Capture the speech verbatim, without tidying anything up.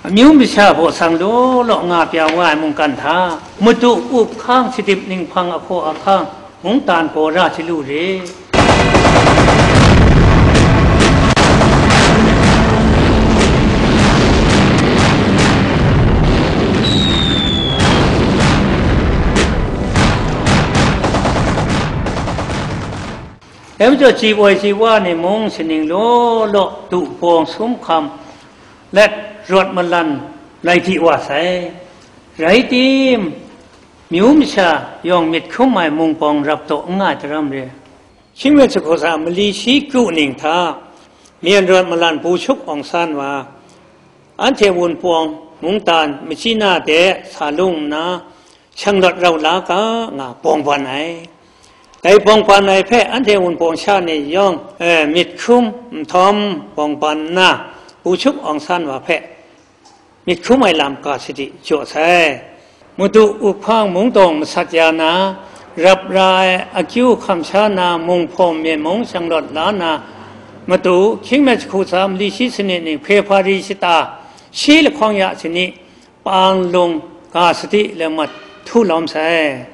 Amyu masha baw sang law law nga pya wa ai mungkan hta, madu up hkang shadip ninghpang ahkaw ahkang, mungdan gaw ra chyalu re. Dai majaw, ji woi ji wa ni mung, shaning law law du bawng sum hkam let rawt malan lai di wa sai. Rai tim, myu masha yawng myit hkrum ai mung bawng rap taw n nga ai daram re. Hkying mi jahku tsa mali shi kru ning hta, myen rawt malan bu shup awng san wa, anhte wunpawng mungdan machyi na de sa lung nna, shanglawt rau la ga nga bawng ban ai. Dai bawng ban ai hpe anhte wunpawng sha ni yawng, eh, myit hkrum nhtawm bawng ban nna, bu shup awng san wa hpe myit hkrum ai lam ga sadi jaw sai. Madu up hkang mungdawng masat ya na, rap ra ai akyu hkam sha na, mung hpawm myen mung shanglawt la na, madu hkying mi jahku tsa mali shi sanit ni, Hpefari shata shi lahkawng ya sanit, pang lung ga sadi le mat htu lawm sai.